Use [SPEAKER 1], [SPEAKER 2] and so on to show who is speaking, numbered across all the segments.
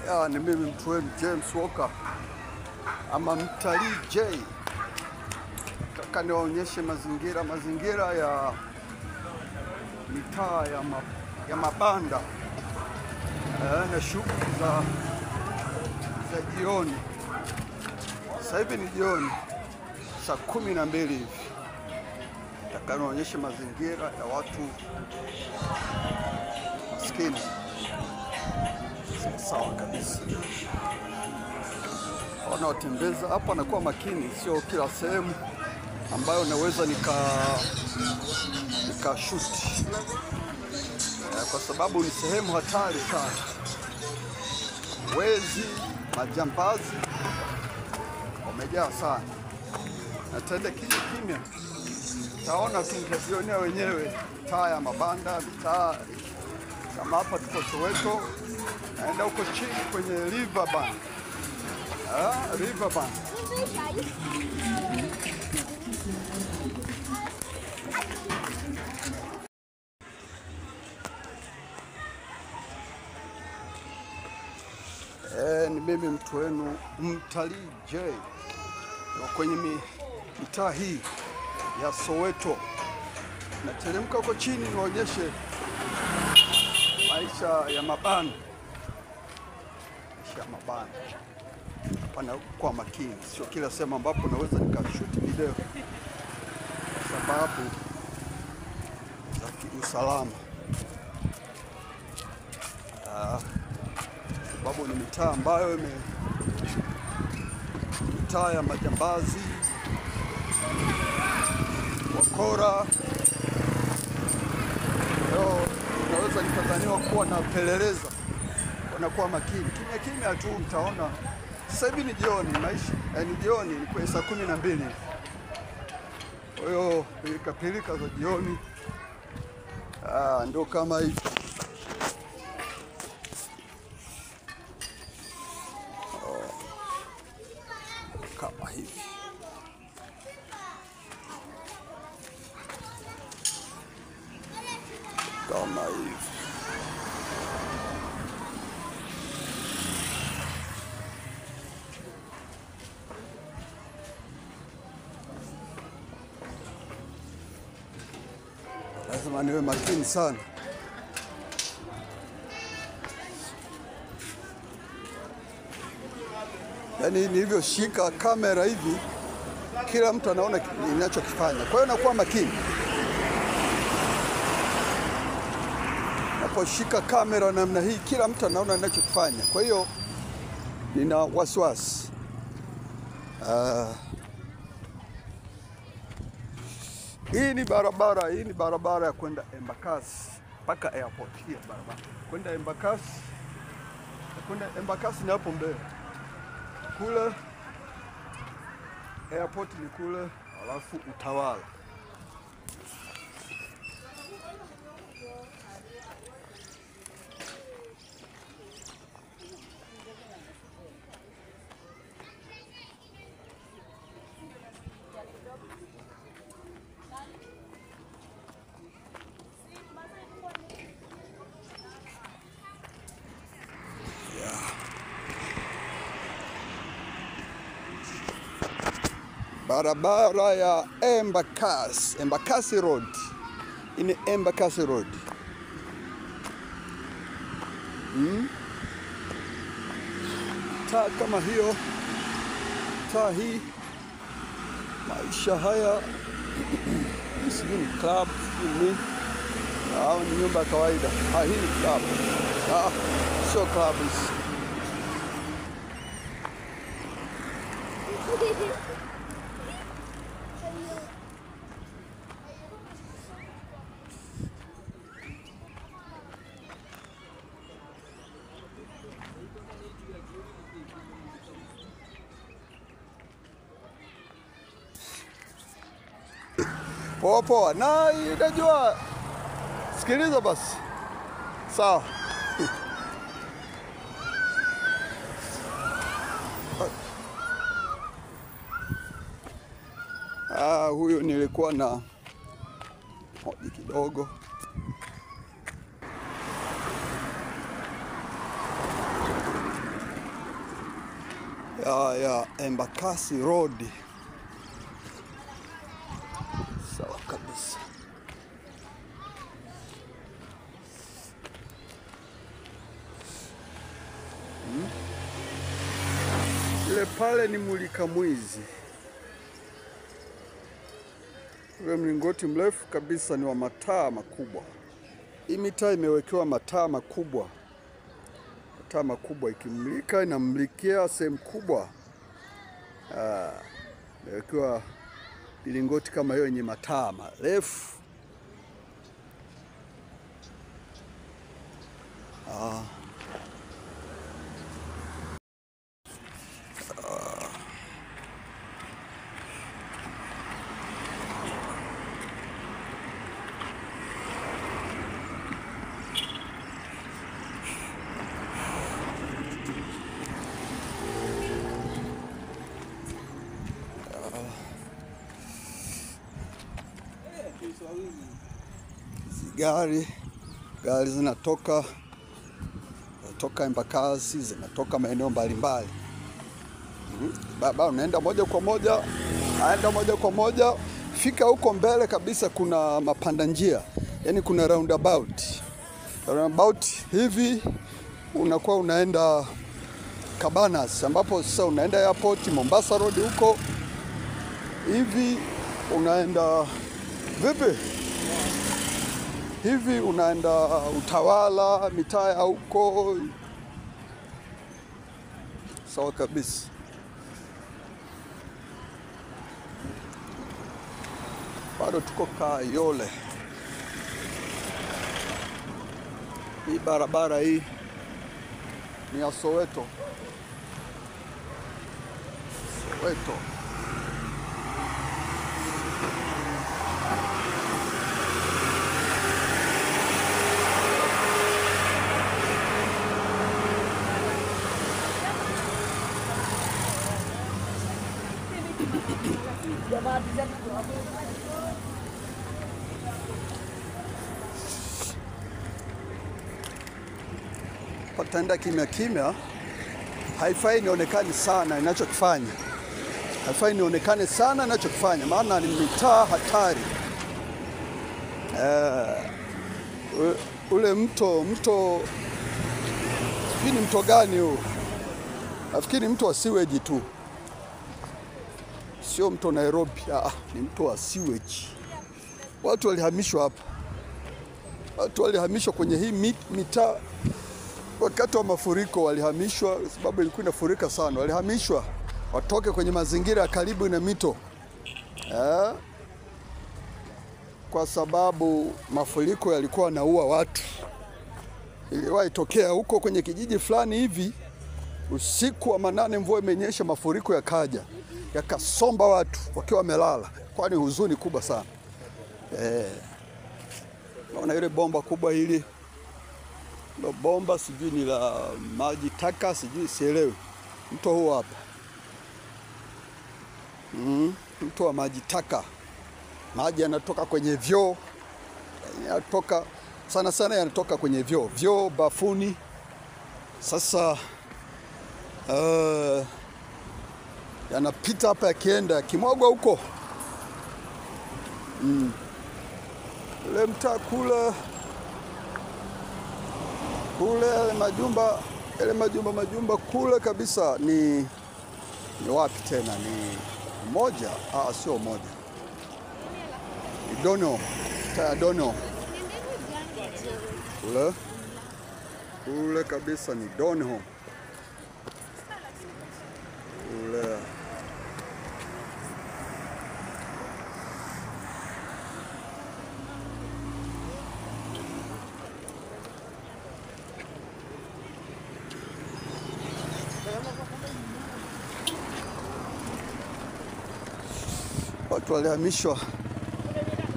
[SPEAKER 1] Ya, ni mimi mtu wenu James Walker ama Mtalii J. Nataka niwaonyeshe mazingira ya mitaa ya mabanda na shughuli za jioni. Sasa hivi ni jioni saa 12 hivi. Nataka niwaonyeshe mazingira ya watu maskini. Sawa kabisa. Wanaotembeza hapa nakuwa makini, sio kila sehemu ambayo naweza nika shoot, kwa sababu ni sehemu hatari sana. Wezi, majambazi wamejaa sana. Natenda kimya kimya, taona tu mtazionea wenyewe mitaa ya mabanda, mitaa kama hapa tuko Soweto. Naenda huko chini kwenye Riverbank. Riverbank. Ni mimi mtu wenu Mtalii J. Kwenye mitaa hii ya Soweto. Nateremka huko chini niwaonyeshe maisha ya mabanda. Maisha ya mabanda. Hapana, kwa makini, sio kila sehemu ambapo naweza nikashoot video kwa sababu za kiusalama. Sababu ni mitaa ambayo mitaa ya majambazi, wakora. Leo naweza nikadhaniwa kuwa na peleleza. Wanakuwa makini. Kimya kimya tu mtaona. Sasa hivi ni jioni, maisha ni jioni, ni kwa saa 12. Kwa hiyo pilika pilika za jioni. Ndio kama hivi. Kama hivi. Kama hivi. Lazima niwe makini sana. Yaani nilivyoshika kamera hivi, kila mtu anaona ninachokifanya. Kwa hiyo nakuwa makini. Naposhika kamera namna hii, kila mtu anaona ninachokifanya. Kwa hiyo nina wasiwasi. Hii ni barabara, hii ni barabara ya kwenda Embakasi mpaka airport. Hii barabara kwenda Embakasi, kwenda Embakasi ni hapo mbele. Kule airport ni kule, alafu Utawala. Barabara ya Embakasi, Embakasi Road. Ini Embakasi Road. Taa kama hiyo, taa hii, maisha haya, sijui ni club, sijui ni au ni nyumba ya kawaida. Hii ni club. Sio club hizi. Poa poa. Na unajua, sikiliza basi. Sawa. Huyu nilikuwa na hoji kidogo. ya Embakasi Road. Sawa kabisa. Ile pale ni mulika mwizi. Ule mlingoti mrefu kabisa ni wa mataa makubwa. Hii mitaa imewekewa mataa makubwa. Mataa makubwa ikimulika inamlikia sehemu kubwa. Imewekewa milingoti kama hiyo yenye mataa marefu. Gari zinatoka Embakasi, zinatoka maeneo mbalimbali. Baba unaenda moja kwa moja, aenda moja kwa moja, fika huko mbele kabisa kuna mapanda njia. Yaani kuna roundabout. Roundabout hivi unakuwa unaenda Cabanas, ambapo sasa unaenda airport, Mombasa Road huko. Hivi unaenda vipi? Hivi unaenda Utawala, mitaa ya huko. Sawa kabisa. Bado tuko Kayole. Hii barabara hii ni ya Soweto. Soweto. Pataenda kimya kimya, haifai nionekane sana ninachokifanya. Haifai nionekane sana ninachokifanya, maana ni mitaa hatari. Ule mto sijui ni mto gani huu? Nafikiri ni mto wa sewage tu. Sio mto Nairobi, ni mto wa sewage. Watu walihamishwa hapa. Watu walihamishwa kwenye hii mitaa wakati wa mafuriko, walihamishwa sababu ilikuwa inafurika sana. Walihamishwa watoke kwenye mazingira karibu na mito. Kwa sababu mafuriko yalikuwa yanaua watu. Iliwahi tokea huko kwenye kijiji fulani hivi, usiku wa manane mvua imenyesha, mafuriko yakaja, yakasomba watu wakiwa wamelala. Kwani huzuni kubwa sana. Naona ile bomba kubwa hili. Ndio bomba, sijui ni la maji taka, sijui, sielewi. Mto huu hapa. Mto wa maji taka. Maji yanatoka kwenye vyoo. Yanatoka sana sana, yanatoka kwenye vyoo. Vyoo, bafuni. Sasa yanapita hapa yakienda yakimwagwa huko. Ule mtaa kule kule majumba, ile majumba kule kabisa ni wapi tena? Ni moja? Sio moja. Ni Dono. Taya Dono. Kule kule kabisa ni Dono. Kule. Watu walihamishwa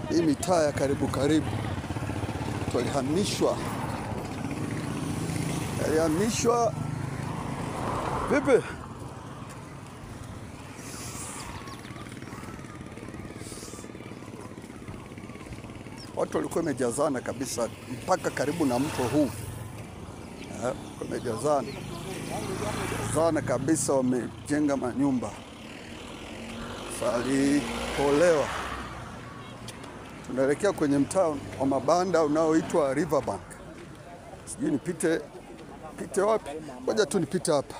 [SPEAKER 1] hii mitaa ya karibu karibu. Watu walihamishwa. Walihamishwa vipi? Watu walikuwa wamejazana kabisa mpaka karibu na mto huu. Wamejazana sana kabisa, wamejenga manyumba. Salipolewa. Tunaelekea kwenye mtaa wa mabanda unaoitwa Riverbank. Sijui nipite wapi? Ngoja tu nipite hapa.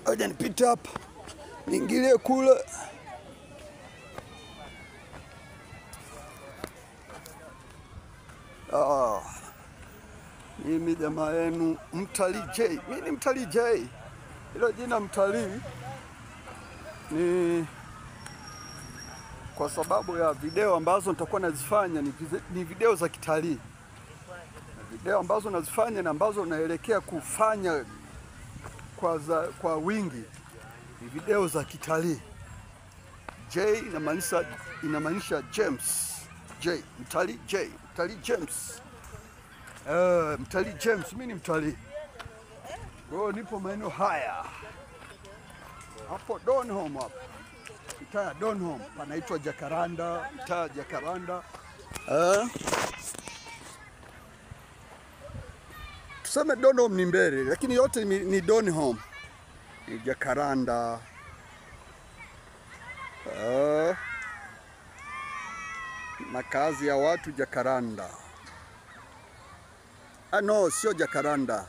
[SPEAKER 1] Ngoja nipite hapa. Niingilie kule. Mimi jamaa yenu Mtalii J. Mimi ni Mtalii J. Hilo jina mtalii ni kwa sababu ya video ambazo nitakuwa nazifanya ni video za kitalii. Video ambazo nazifanya na ambazo naelekea kufanya kwa wingi ni video za kitalii. J inamaanisha James. J, Mtalii J, Mtalii James. Mtalii James, mimi ni mtalii. Kwa nipo maeneo haya. Hapo Donholm hapo. Mtaa ya Donholm panaitwa Jacaranda, mtaa Jacaranda. Tuseme Donholm ni mbele, lakini yote ni Donholm. Ni Jacaranda. Makazi ya watu Jacaranda. No, sio Jacaranda.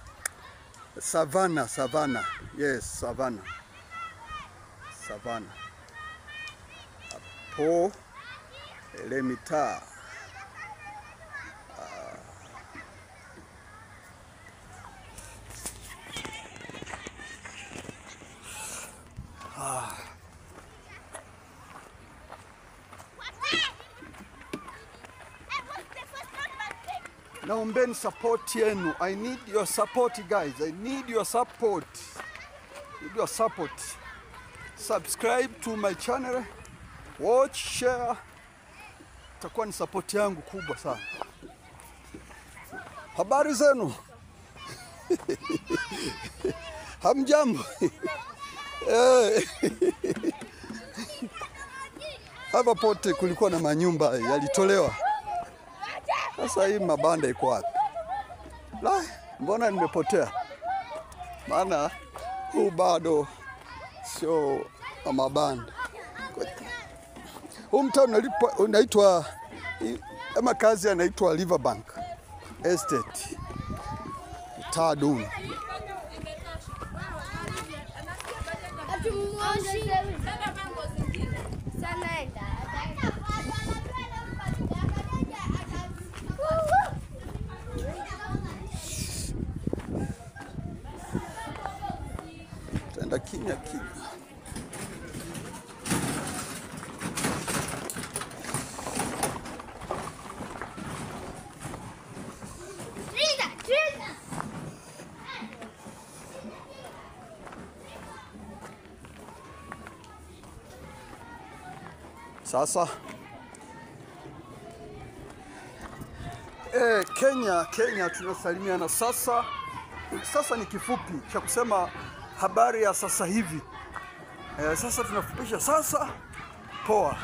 [SPEAKER 1] Savannah, Savannah. Yes, Savannah. Savannah. Hapo ile mitaa. Naombeni support yenu. I need your support, guys. I need your support. Need your support. Subscribe to my channel. Watch, share. Itakuwa ni support yangu kubwa sana. Habari zenu? Hamjambo? Hapa pote kulikuwa na manyumba yalitolewa. Sasa hii mabanda iko wapi? La, mbona nimepotea? Maana huu bado sio mabanda. Huu mtaa unaitwa ama kazi anaitwa Riverbank Estate. Mtaa duni. Tenda kimya kimya. Sasa Kenya tunasalimiana sasa. Sasa ni kifupi cha kusema habari ya sasa hivi. Sasa tunafupisha sasa. Poa.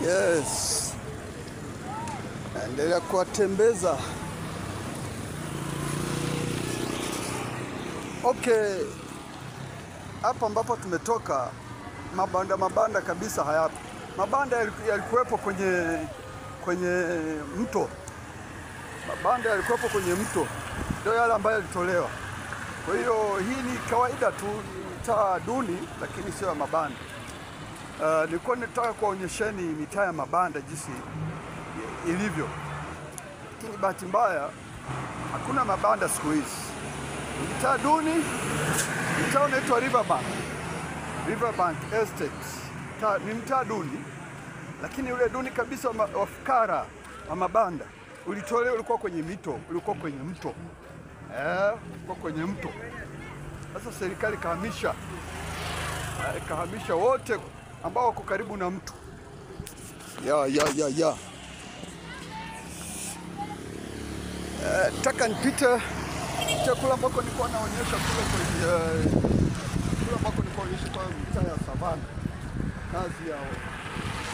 [SPEAKER 1] Yes. Naendelea kuwatembeza. Okay. Hapa ambapo tumetoka mabanda mabanda kabisa hayapo. Mabanda yalikuwepo kwenye mto. Mabanda yalikuwepo kwenye mto. Ndio yale ambayo yalitolewa. Kwa hiyo hii ni kawaida tu, mitaa duni lakini sio ya mabanda. Nilikuwa nataka kuwaonyesheni mitaa ya mabanda jinsi ilivyo. Lakini bahati mbaya hakuna mabanda siku hizi. Mitaa duni, mtaa unaitwa Riverbank. Riverbank Estate. Ni mtaa duni, lakini ule duni kabisa wa fukara wa mabanda ulitolewa, ulikuwa kwenye mito, ulikuwa kwenye mto. Ulikuwa kwenye mto. Sasa serikali kahamisha wote ambao wako karibu na mto. Ya. Taka nipite kule ambako nilikuwa naonyesha kule kwenye kule ambako nilikuwa naonyesha kwa mitaa ya Savana. Kazi ya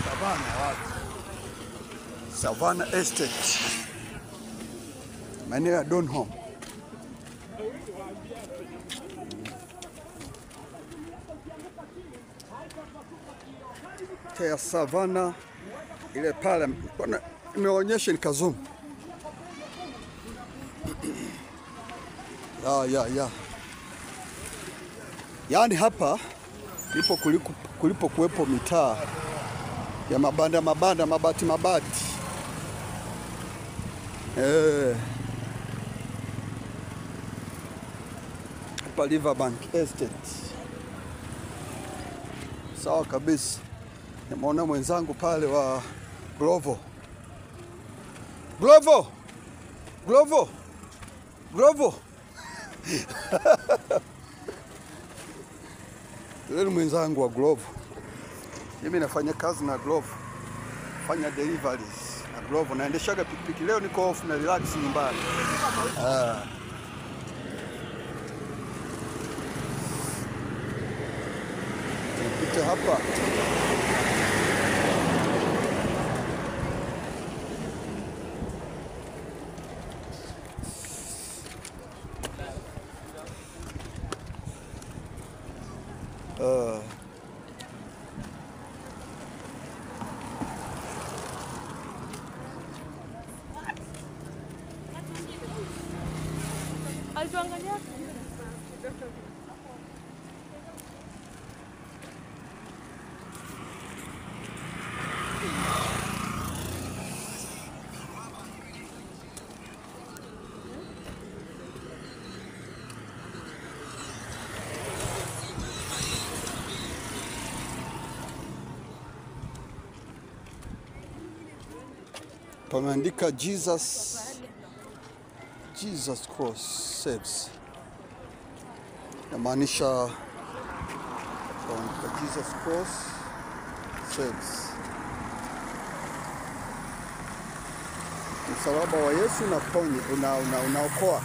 [SPEAKER 1] Savana watu. Savana Estate. Maeneo ya Donholm. Ya Savana ile pale nimeonyesha nikazoom. Ya. Yaani hapa ndipo kulipo kuwepo mitaa ya mabanda mabanda, mabati mabati. Hapa Riverbank Estate. Sawa kabisa. Nimeona mwenzangu pale wa Glovo. Glovo. Glovo. Glovo. Yule mwenzangu wa Glovo. Mimi nafanya kazi na Glovo. Fanya deliveries na Glovo. Naendeshaga pikipiki. Leo niko off na relax nyumbani. Nipite hapa. Pameandika Jesus Cross saves. Inamaanisha Jesus Cross saves. Msalaba wa Yesu unaponya, unaokoa.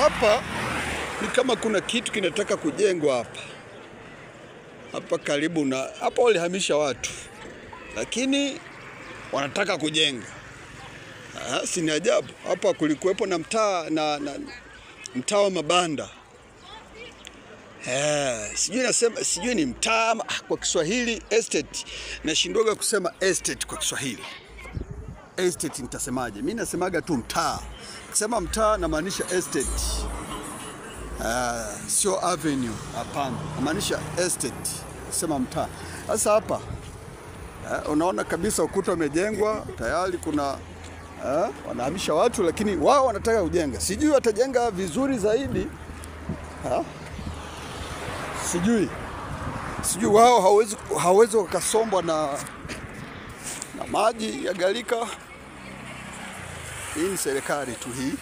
[SPEAKER 1] Hapa ni kama kuna kitu kinataka kujengwa hapa. Hapa karibu na hapa walihamisha watu, lakini wanataka kujenga. Si ni ajabu. Hapa kulikuwepo na mtaa na mtaa wa mabanda. Sijui nasema, sijui ni mtaa kwa Kiswahili estate. Nashindwaga kusema estate kwa Kiswahili. Estate nitasemaje? Mimi nasemaga tu mtaa. Kusema mtaa namaanisha estate. Sio avenue, hapana. Namaanisha estate. Sema mtaa. Sasa hapa unaona kabisa ukuta umejengwa tayari, kuna wanahamisha watu, lakini wao wanataka kujenga. Sijui watajenga vizuri zaidi. Sijui. Sijui wao hawezi wakasombwa na maji ya gharika. Hii ni serikali tu hii.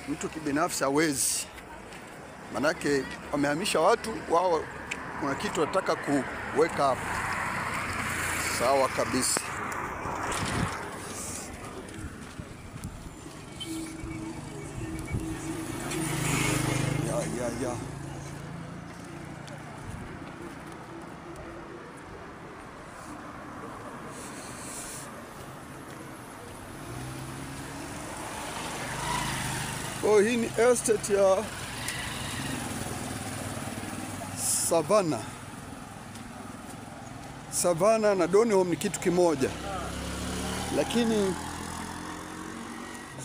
[SPEAKER 1] Mtu kibinafsi hawezi. Manake wamehamisha watu, wao kuna kitu wanataka kuweka hapo. Sawa kabisa. Ya. Oh, hii ni estate ya Savannah. Savannah na Donholm ni kitu kimoja. Lakini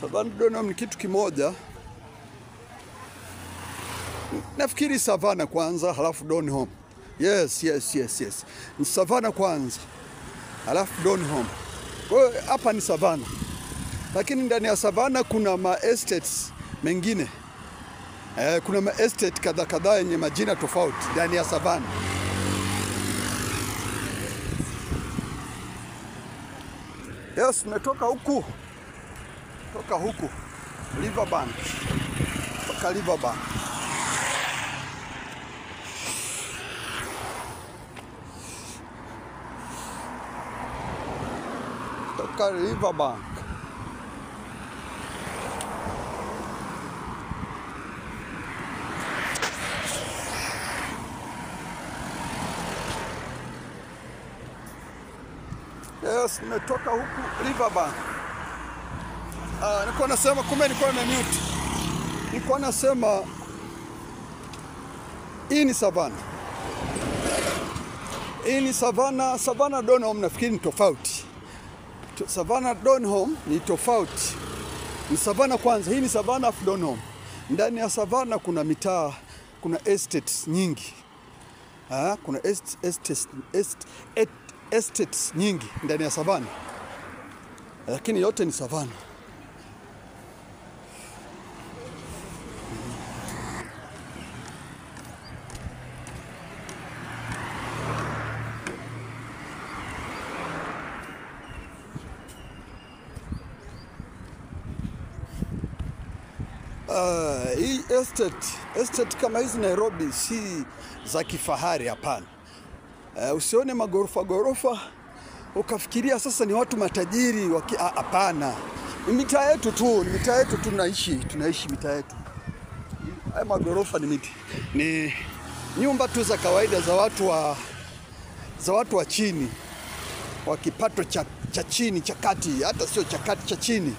[SPEAKER 1] Savannah Donholm ni kitu kimoja. Nafikiri Savannah kwanza halafu Donholm. Yes. Ni Savannah kwanza halafu Donholm. Kwa hiyo hapa ni Savannah. Lakini ndani ya Savannah kuna ma estates mengine. Kuna ma estate kadha kadha yenye majina tofauti ndani ya Savannah. Yes, nimetoka huku. Toka huku Riverbank. Toka Riverbank. Toka Riverbank. Yes, nimetoka huku Riverbank. Nilikuwa nasema, kumbe nilikuwa na mute. Nilikuwa nasema hii ni Savannah. Hii ni Savannah, Savannah Donholm nafikiri ni tofauti. Savannah Donholm ni tofauti. Ni Savannah kwanza, hii ni Savannah afu Donholm. Ndani ya Savannah kuna mitaa, kuna estates nyingi. Kuna estates nyingi ndani ya Savannah. Lakini yote ni Savannah. Hii estate kama hizi Nairobi si za kifahari, hapana. Usione magorofa gorofa ukafikiria sasa ni watu matajiri, hapana. Ni mitaa yetu tu, ni mitaa yetu tunaishi mitaa yetu. Haya magorofa ni miti. Ni nyumba tu za kawaida za watu wa chini, wa kipato cha chini, cha kati, hata sio cha kati, cha chini.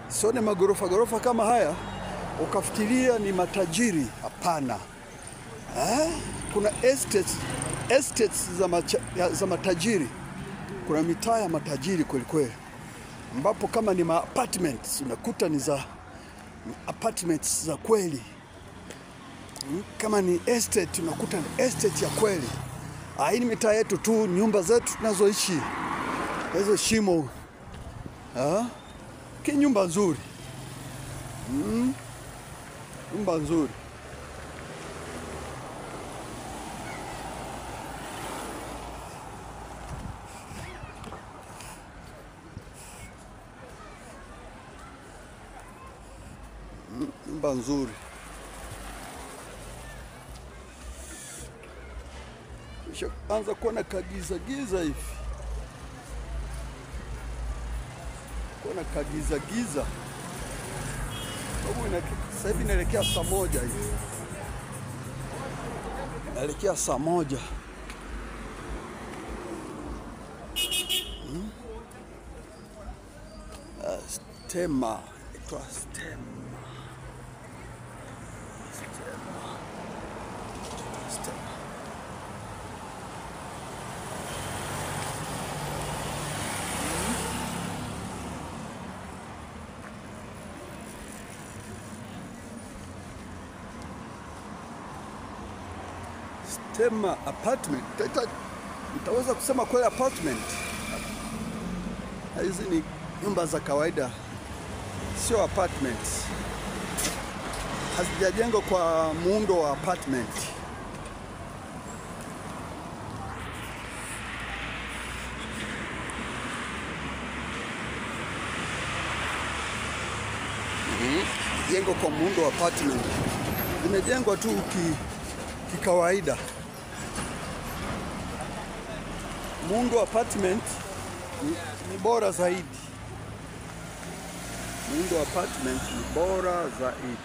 [SPEAKER 1] Sione magorofa gorofa kama haya ukafikiria ni matajiri, hapana. Kuna estates za matajiri. Kuna mitaa ya matajiri kweli kweli, ambapo kama ni apartments unakuta ni za apartments za kweli. Kama ni estate unakuta ni estate ya kweli. Hii ni mitaa yetu tu, nyumba zetu tunazoishi. Hizo shimo. Ki nyumba nzuri. Nyumba nzuri. Nyumba nzuri. Anza kuona kagiza giza hivi. Kuona kagiza giza. Sababu sasa hivi inaelekea saa 1 hivi. Inaelekea saa 1. Stema, itwa Stema. Stema. Stema. Tema apartment. Nitaweza kusema kweli apartment. Hizi ni nyumba za kawaida, sio apartments. Hazijajengwa kwa muundo wa apartment. Jengo kwa muundo wa apartment. Zimejengwa tu kikawaida. Muundo wa apartment ni bora zaidi. Muundo wa apartment ni bora zaidi.